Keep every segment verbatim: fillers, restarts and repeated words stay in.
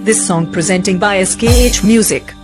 This song presenting by S K H Music.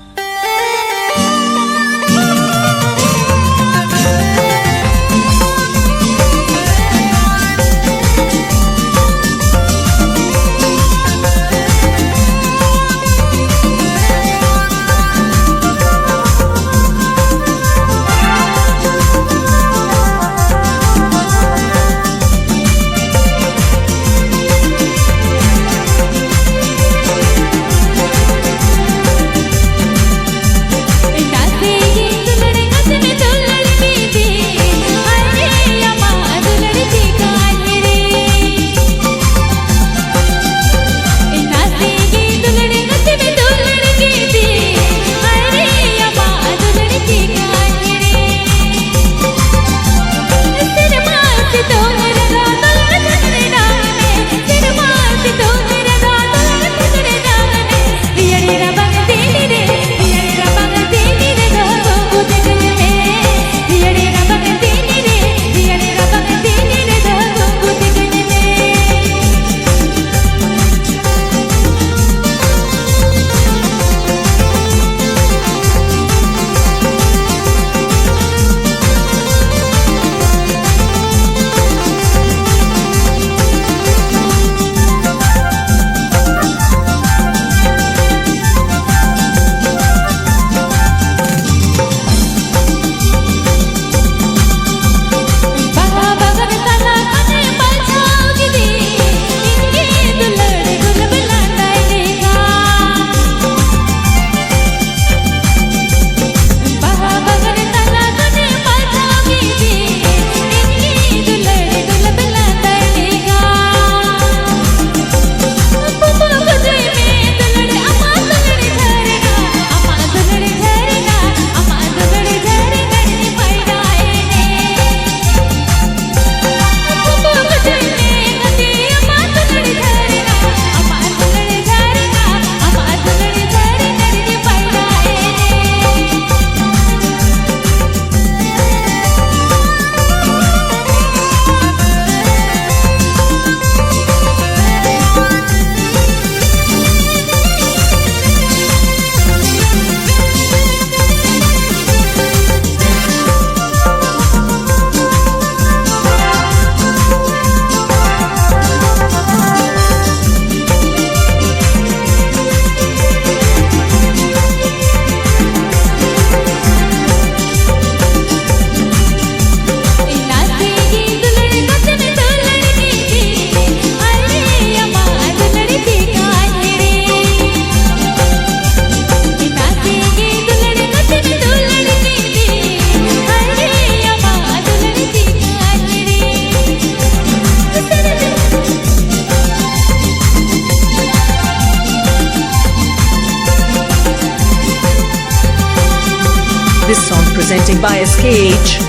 Presented by S K H.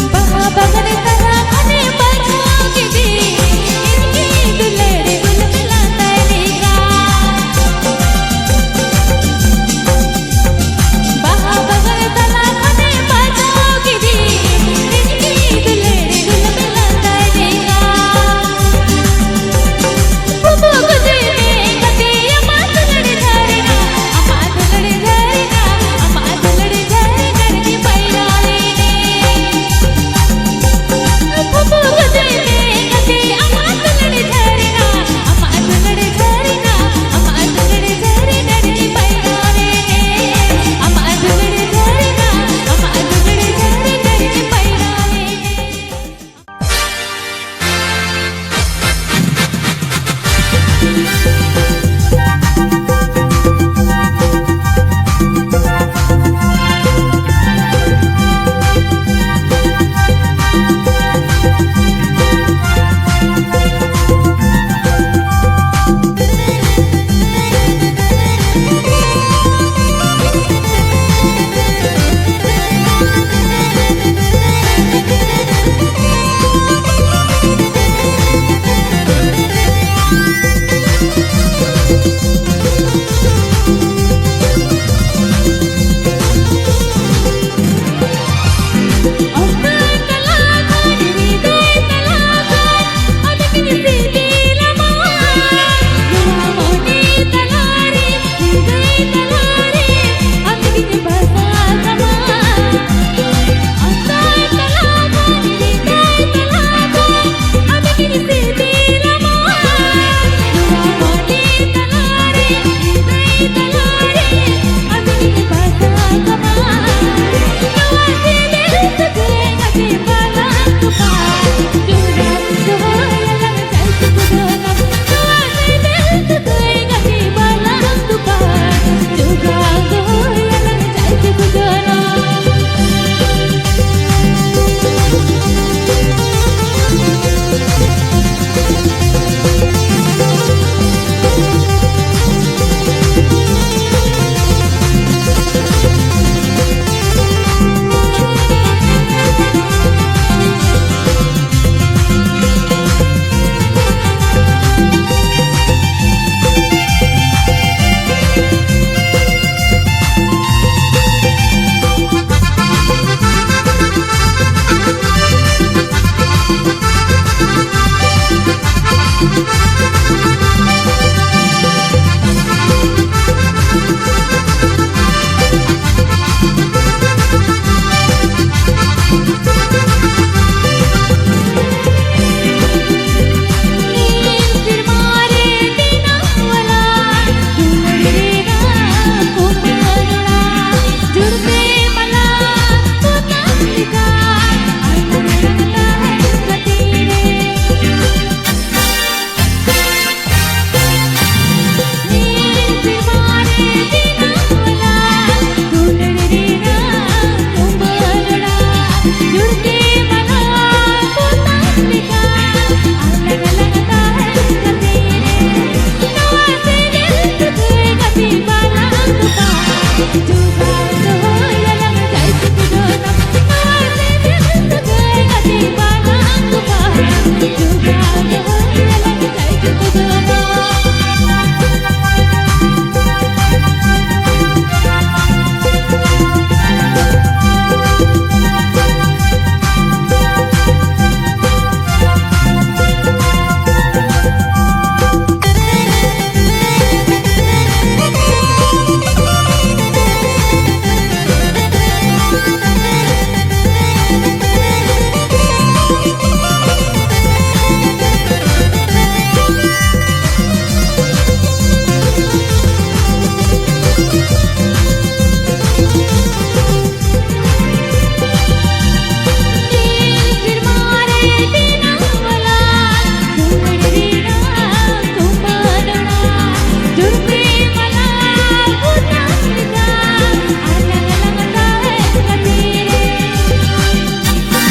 ᱵᱟᱦᱟ ᱵᱟᱜᱟᱱ ᱛᱟᱞᱟ ᱠᱷᱚᱱᱮ ᱵᱟᱡᱟᱣ ᱠᱮᱫᱮ, ᱤᱧ ᱜᱮ ᱫᱩᱞᱟᱹᱲ ᱜᱩᱞ ᱢᱮᱞᱟ ᱛᱟᱭ ᱞᱮᱠᱟ᱾ ᱵᱟᱦᱟ ᱵᱟᱜᱟᱱ ᱛᱟᱞᱟ ᱠᱷᱚᱱᱮ ᱵᱟᱡᱟᱣ ᱠᱮᱫᱮ, ᱤᱧ ᱜᱮ ᱫᱩᱞᱟᱹᱲ ᱜᱩᱞ ᱢᱮᱞᱟ ᱛᱟᱭ ᱞᱮᱠᱟ᱾ ᱵᱩᱵᱩ ᱜᱚᱡᱮ ᱢᱮ ᱠᱟᱛᱮ ᱟᱢᱟᱜ ᱫᱩᱞᱟᱹᱲ ᱡᱷᱟᱨᱱᱟ, ᱟᱢᱟᱜ ᱫᱩᱞᱟᱹᱲ ᱡᱷᱟᱨᱱᱟ, ᱟᱢᱟᱜ ᱫᱩᱞᱟᱹᱲ ᱡᱷᱟᱨᱱᱟ ᱨᱮᱜᱮ ᱯᱟᱭᱨᱟ ᱞᱮᱱᱮ᱾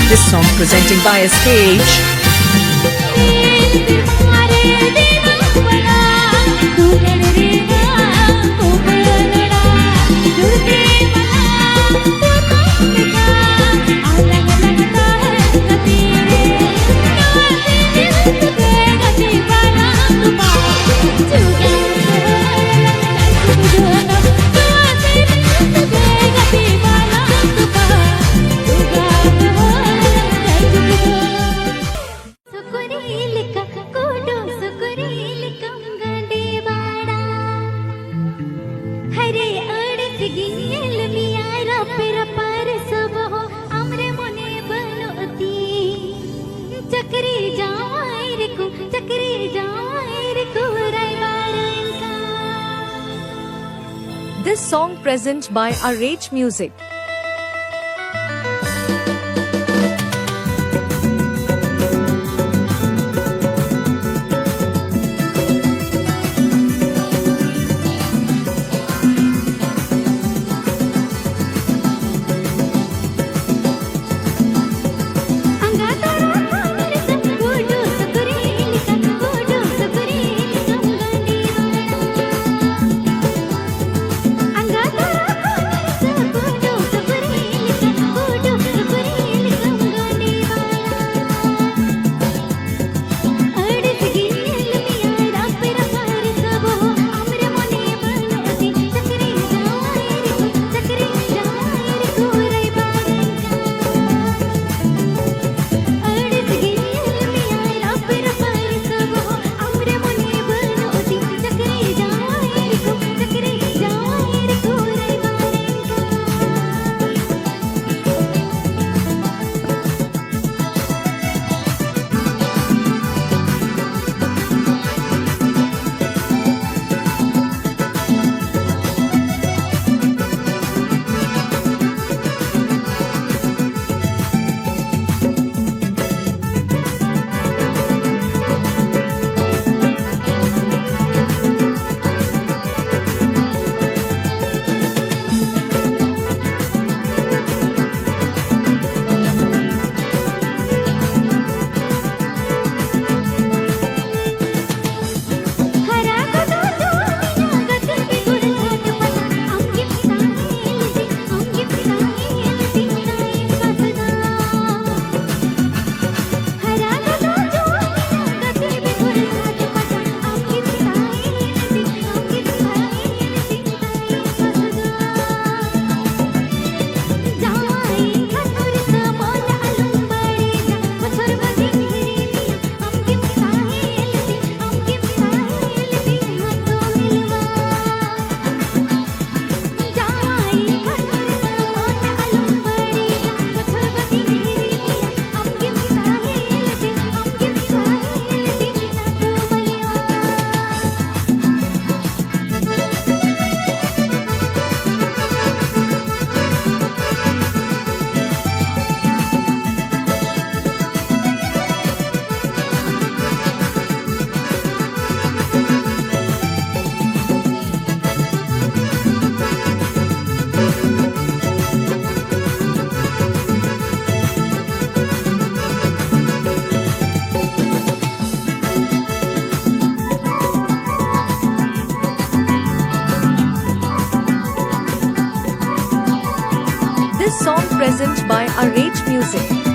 This song presenting by S K H. Song present by R H Music. Song present by R H Music.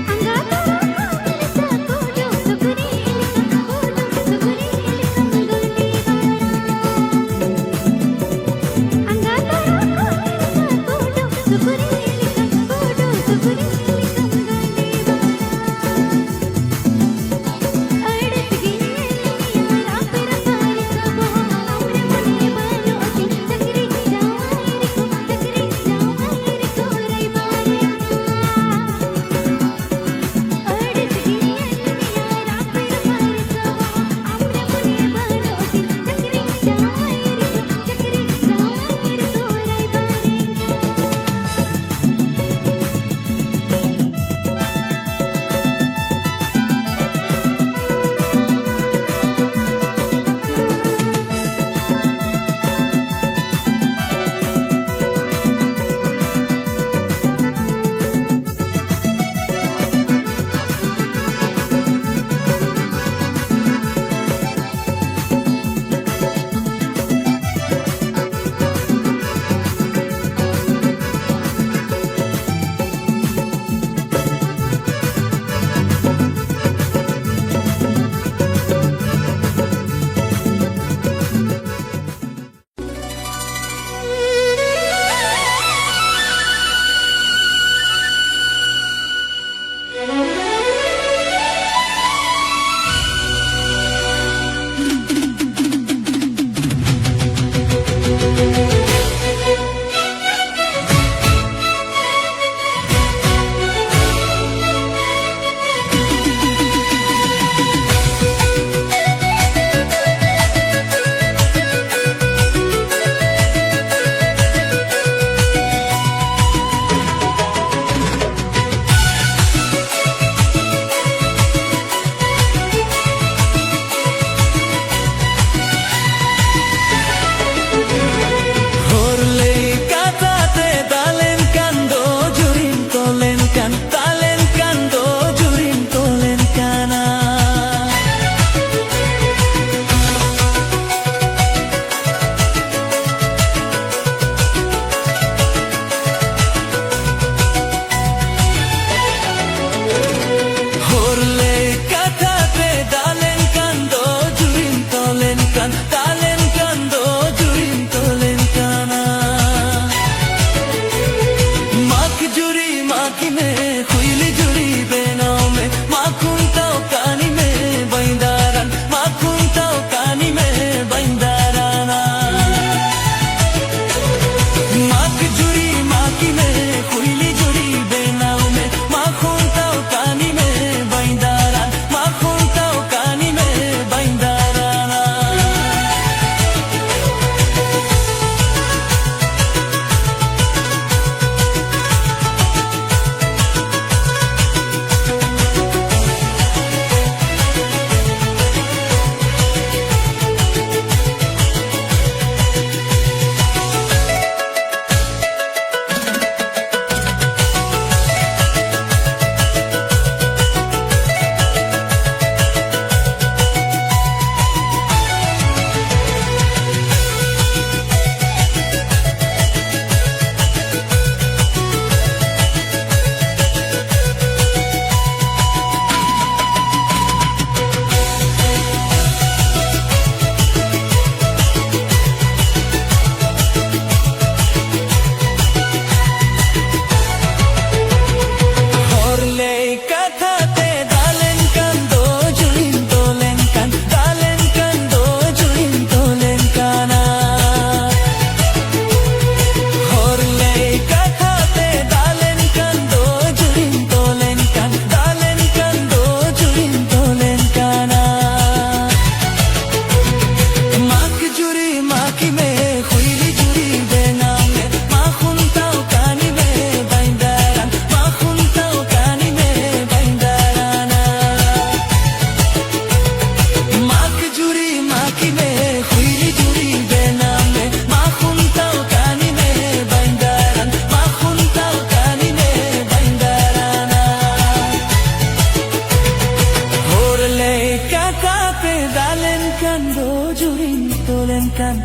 ᱠᱟᱱ ᱫᱚ ᱡᱩᱨᱤᱧ ᱛᱚᱞᱮᱱ ᱠᱟᱱ,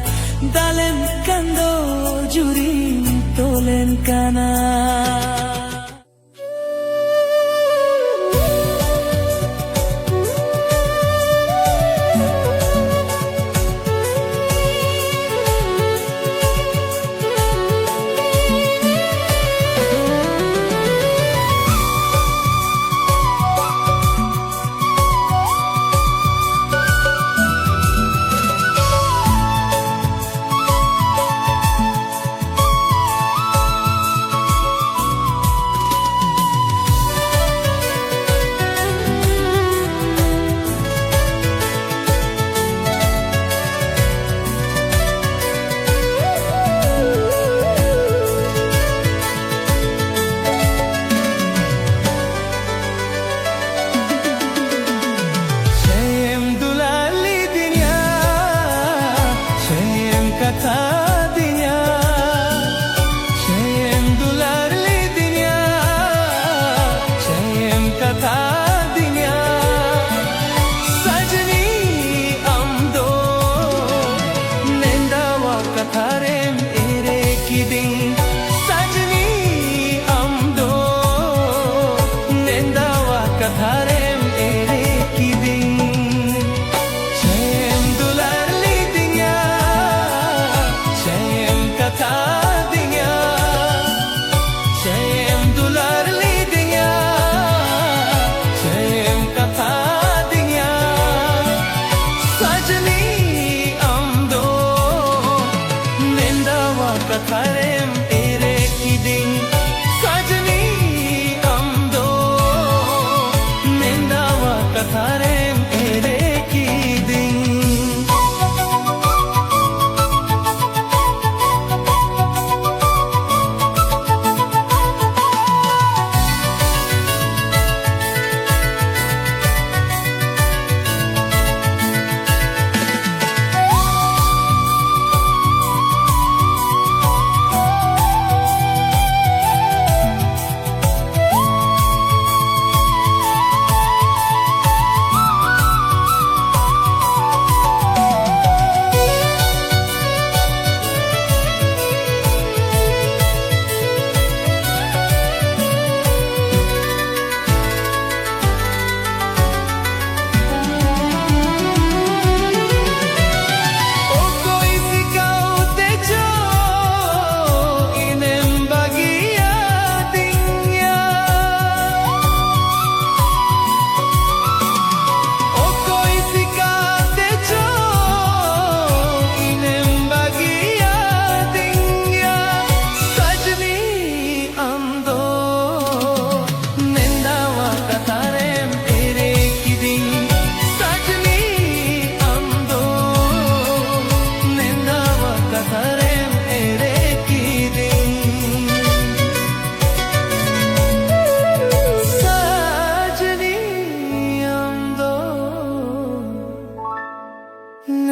ᱫᱟᱞᱮᱱ ᱠᱟᱱ ᱫᱚ ᱡᱩᱨᱤᱧ ᱛᱚᱞᱮᱱ ᱠᱟᱱᱟ᱾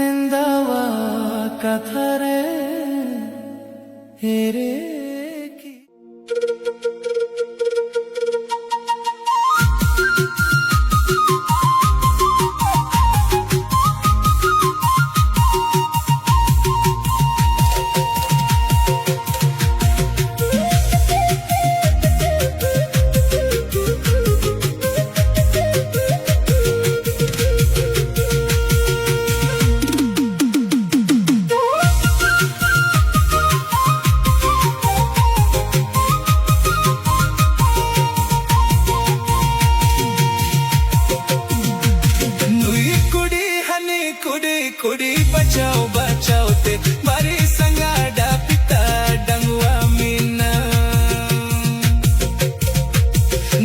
ᱢᱮᱱᱫᱟᱣᱟ ᱠᱟᱛᱷᱟ ᱨᱮ ᱮᱨᱮ ᱠᱤ᱾ ᱱᱩᱭ ᱠᱩᱲᱤ ᱦᱟᱹᱱᱤ ᱠᱩᱲᱤ, ᱠᱩᱲᱤ ᱵᱟᱪᱷᱟᱣ ᱵᱟᱪᱷᱟᱣ ᱛᱮ ᱢᱟᱨᱮ ᱥᱟᱸᱜᱟᱰᱟ ᱯᱤᱛᱟ ᱰᱟᱝᱣᱟ ᱢᱮᱱᱟ᱾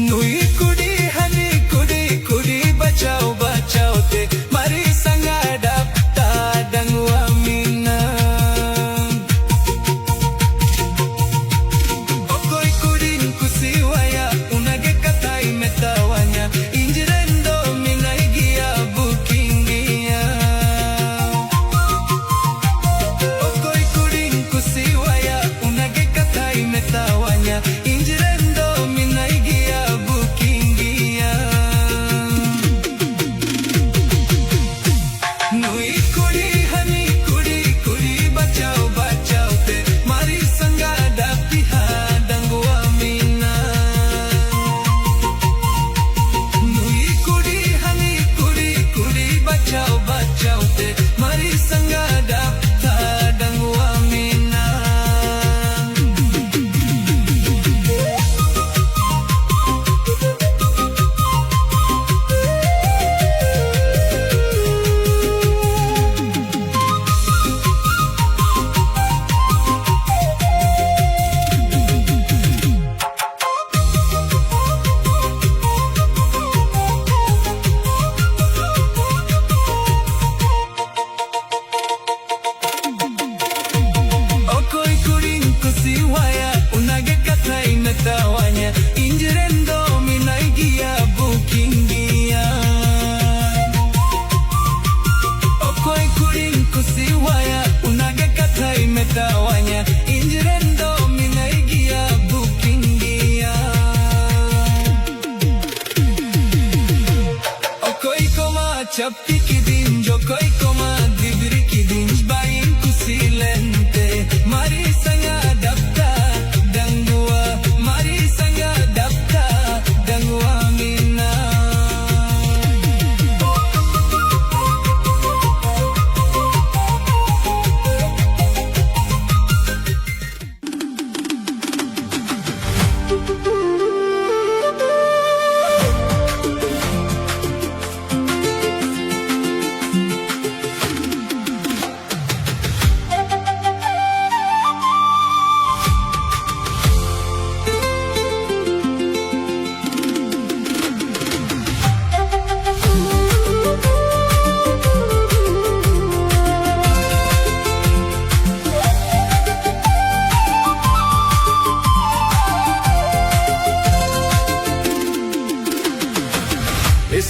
ᱱᱩᱭ ᱠᱩᱲᱤ ᱦᱟᱹᱱᱤ ᱠᱩᱲᱤ, ᱠᱩᱲᱤ ᱵᱟᱪᱷᱟᱣ ᱵᱟᱪᱷᱟᱣ ᱛᱮ ᱢᱟᱨᱮ ᱥᱟᱸᱜᱟᱰᱟ ᱯᱤᱛᱟ ᱰᱟᱝᱣᱟ ᱢᱮᱱᱟ᱾ ᱚᱠᱚᱭ ᱠᱩᱲᱤᱧ ᱠᱩᱥᱤᱣᱟᱭᱟ, ᱚᱱᱟᱜᱮ ᱠᱟᱛᱷᱟᱭ ᱢᱮᱛᱟᱣᱟᱧᱟ᱾ ᱤᱧ ᱨᱮᱱ ᱫᱚ ᱢᱮᱱᱟᱭ ᱜᱮᱭᱟ, ᱵᱩᱠᱤᱝ ᱜᱮᱭᱟ᱾ ᱚᱠᱚᱭ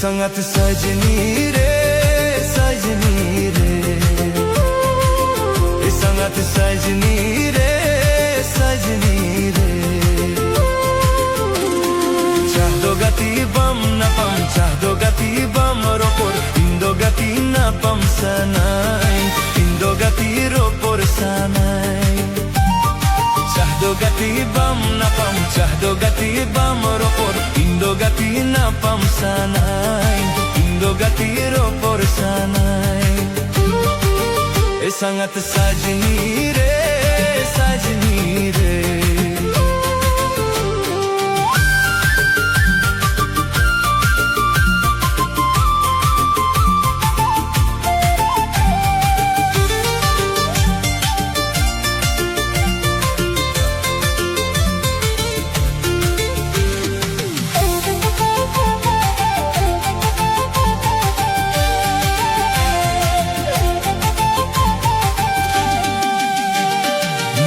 ᱥᱟᱸᱜᱟᱛ ᱥᱟᱡᱽᱱᱤ ᱨᱮ, ᱥᱟᱡᱽᱱᱤ ᱨᱮ, ᱮ ᱥᱟᱸᱜᱟᱛ ᱥᱟᱡᱽᱱᱤ ᱨᱮ, ᱥᱟᱡᱽᱱᱤ ᱨᱮ᱾ ᱪᱟᱦ ᱫᱚ ᱜᱟᱛᱮ ᱵᱟᱢ ᱱᱟᱯᱟᱢ, ᱪᱟᱦ ᱫᱚ ᱜᱟᱛᱮ ᱵᱟᱢ ᱨᱚᱯᱚᱲ, ᱤᱧ ᱫᱚ ᱜᱟᱛᱮ ᱱᱟᱯᱟᱢ ᱥᱟᱱᱟᱭ, ᱤᱧ ᱫᱚ ᱜᱟᱛᱮ ᱨᱚᱯᱚᱲ ᱥᱟᱱᱟᱭ᱾ ᱪᱟᱦ ᱫᱚ ᱜᱟᱛᱮ ᱵᱟᱢ ᱱᱟᱯᱟᱢ, ᱪᱟᱦ ᱫᱚ ᱜᱟᱛᱮ ᱵᱟᱢ ᱨᱚᱯᱚᱲ, ᱤᱧ ᱫᱚ ᱜᱟᱛᱮ ᱱᱟᱯᱟᱢ ᱥᱟᱱᱟᱭ, ᱤᱧ ᱫᱚ ᱜᱟᱛᱮ ᱨᱚᱯᱚᱲ ᱥᱟᱱᱟᱭ᱾ ᱮ ᱥᱟᱸᱜᱟᱛ ᱥᱟᱡᱽᱱᱤ ᱨᱮ, ᱥᱟᱡᱽᱱᱤ ᱨᱮ᱾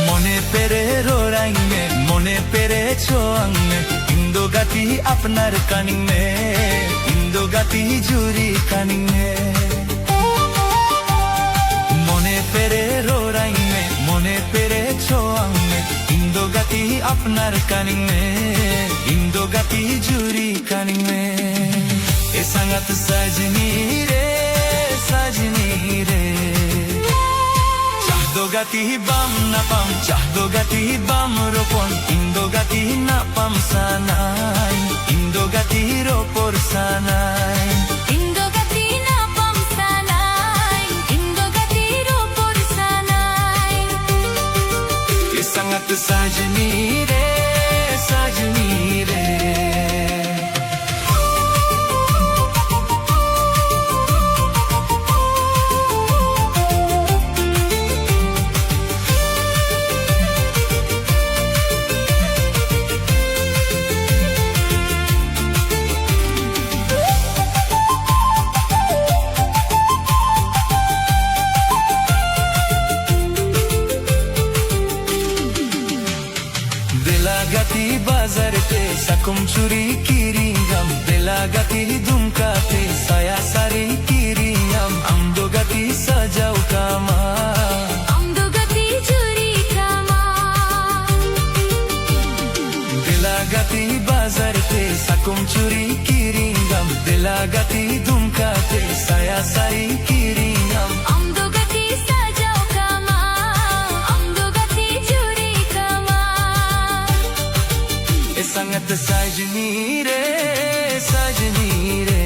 ᱢᱚᱱᱮ ᱯᱮᱨᱮ ᱨᱚᱲᱟᱹᱧ ᱢᱮ, ᱢᱚᱱᱮ ᱯᱮᱨᱮ ᱪᱷᱚᱣᱟᱹᱧ ᱢᱮ, ᱤᱧ ᱫᱚ ᱜᱟᱛᱮ ᱟᱯᱱᱟᱨ ᱠᱟᱹᱱᱟᱹᱧ ᱢᱮ, ᱤᱧ ᱫᱚ ᱜᱟᱛᱮ ᱡᱩᱨᱤ ᱠᱟᱹᱱᱟᱹᱧ ᱢᱮ᱾ ᱢᱚᱱᱮ ᱯᱮᱨᱮ ᱨᱚᱲᱟᱹᱧ ᱢᱮ, ᱢᱚᱱᱮ ᱯᱮᱨᱮ ᱪᱷᱚᱣᱟᱹᱧ ᱢᱮ, ᱤᱧ ᱫᱚ ᱜᱟᱛᱮ ᱟᱯᱱᱟᱨ ᱠᱟᱹᱱᱟᱹᱧ ᱢᱮ, ᱤᱧ ᱫᱚ ᱜᱟᱛᱮ ᱡᱩᱨᱤ ᱠᱟᱹᱱᱟᱹᱧ ᱢᱮ᱾ ᱮ ᱥᱟᱸᱜᱟᱛ ᱥᱟᱡᱽᱱᱤ ᱨᱮ, ᱥᱟᱡᱽᱱᱤ ᱨᱮ᱾ ᱪᱟᱦ ᱫᱚ ᱜᱟᱛᱮ ᱵᱟᱢ ᱱᱟᱯᱟᱢ, ᱪᱟᱦ ᱫᱚ ᱜᱟᱛᱮ ᱵᱟᱢ ᱨᱚᱯᱚᱲ, ᱤᱧ ᱫᱚ ᱜᱟᱛᱮ ᱱᱟᱯᱟᱢ ᱥᱟᱱᱟᱭ, ᱤᱧ ᱫᱚ ᱜᱟᱛᱮ ᱨᱚᱯᱚᱲ ᱥᱟᱱᱟᱭ᱾ ᱤᱧ ᱫᱚ ᱜᱟᱛᱮ ᱱᱟᱯᱟᱢ ᱥᱟᱱᱟᱭ, ᱤᱧ ᱫᱚ ᱜᱟᱛᱮ ᱨᱚᱯᱚᱲ ᱥᱟᱱᱟᱭ᱾ ᱮ ᱥᱟᱸᱜᱟᱛ ᱥᱟᱡᱽᱱᱤ ᱨᱮ, ᱥᱟᱡᱽᱱᱤ ᱨᱮ᱾ ᱫᱮᱞᱟ ᱜᱟᱛᱮ ᱵᱟᱡᱟᱨ ᱛᱮ ᱥᱟᱠᱚᱢ ᱪᱩᱲᱤ ᱠᱤᱨᱤᱧᱟᱢ, ᱫᱮᱞᱟ ᱜᱟᱛᱮ ᱫᱩᱢᱠᱟ ᱠᱟᱛᱮ ᱥᱟᱭᱟ ᱥᱟᱹᱲᱤ ᱠᱤᱨᱤᱧᱟᱢ, ᱟᱢ ᱫᱚ ᱜᱟᱛᱮ ᱥᱟᱡᱟᱣ ᱠᱟᱢᱟ᱾ ᱟᱢ ᱫᱚ ᱜᱟᱛᱮ ᱡᱩᱨᱤ ᱠᱟᱢᱟ᱾ ᱫᱮᱞᱟ ᱜᱟᱛᱮ ᱵᱟᱡᱟᱨ ᱛᱮ ᱥᱟᱠᱚᱢ ᱪᱩᱨᱤ ᱠᱤᱨᱤᱧᱟᱢ, ᱫᱮᱞᱟ ᱜᱟᱛᱮ ᱫᱩᱢᱠᱟ ᱛᱮ ᱥᱟᱭᱟ ᱥᱟᱹᱲᱤ ᱠᱤᱨᱤᱧᱟᱢ᱾ ᱟᱢ ᱫᱚ ᱜᱟᱛᱮ ᱥᱟᱡᱟᱣ ᱠᱟᱢᱟ, ᱟᱢ ᱫᱚ ᱜᱟᱛᱮ ᱡᱩᱨᱤ ᱠᱟᱢᱟ᱾ ᱮ ᱥᱟᱸᱜᱟᱛ ᱥᱟᱡᱽᱱᱤ ᱨᱮ, ᱥᱟᱡᱽᱱᱤ ᱨᱮ᱾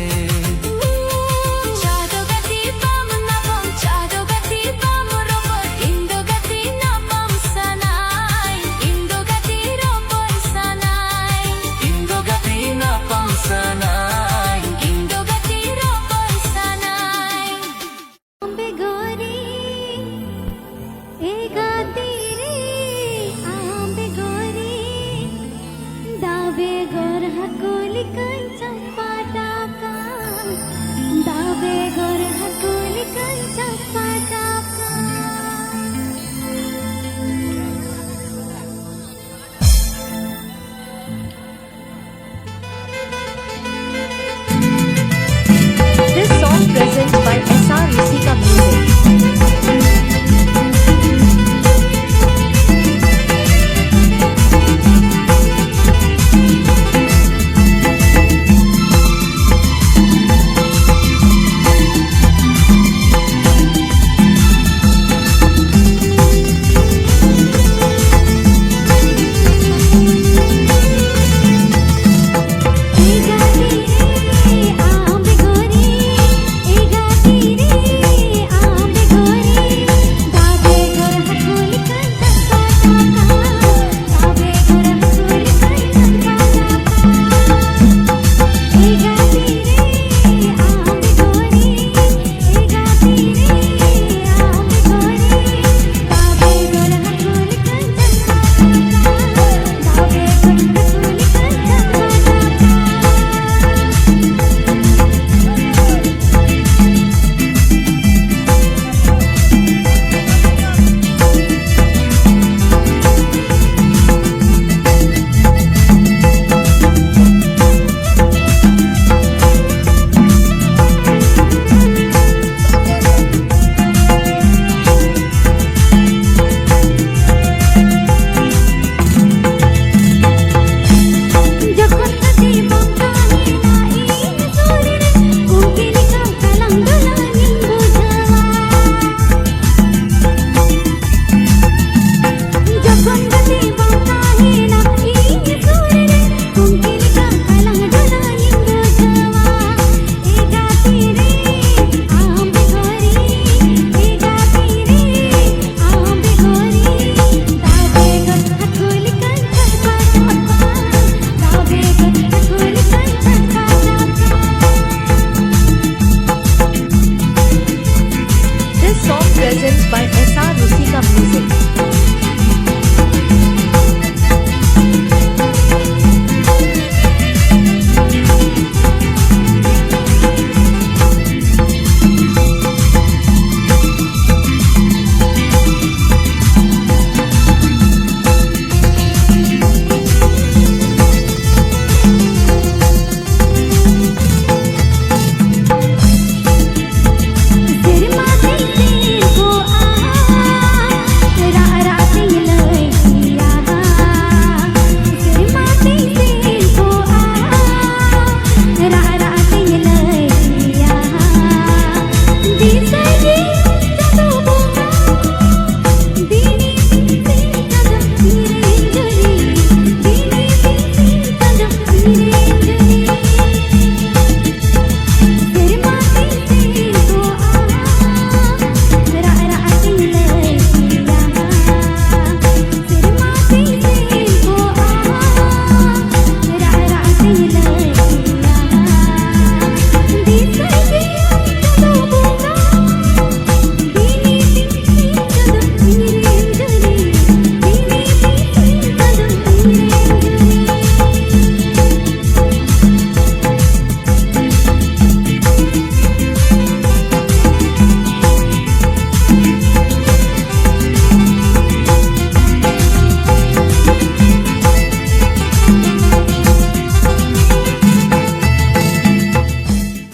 ᱪᱟ ᱫᱚ ᱜᱟᱛᱮ ᱵᱟᱢ ᱱᱟᱯᱟᱢ, ᱪᱟ ᱫᱚ ᱜᱟᱛᱮ ᱵᱟᱢ ᱨᱚᱯᱚᱲ, ᱤᱧ ᱫᱚ ᱜᱟᱛᱮ ᱱᱟᱯᱟᱢ ᱥᱟᱱᱟᱭ, ᱤᱧ ᱫᱚ ᱜᱟᱛᱮ ᱨᱚᱯᱚᱲ ᱥᱟᱱᱟᱭ, ᱤᱧ ᱫᱚ ᱜᱟᱛᱮ ᱱᱟᱯᱟᱢ ᱥᱟᱱᱟᱭ, ᱤᱧ ᱫᱚ ᱜᱟᱛᱮ ᱨᱚᱯᱚᱲ ᱥᱟᱱᱟᱭ᱾ ᱟᱢ ᱵᱮᱜᱚᱨᱤ, ᱮ ᱜᱟᱛᱮ ᱨᱮ, ᱟᱢ ᱵᱮᱜᱚᱨᱤ, ᱫᱟᱜ ᱵᱮᱜᱚᱨ ᱦᱟᱹᱠᱩ Song presents by S R Rusika Music.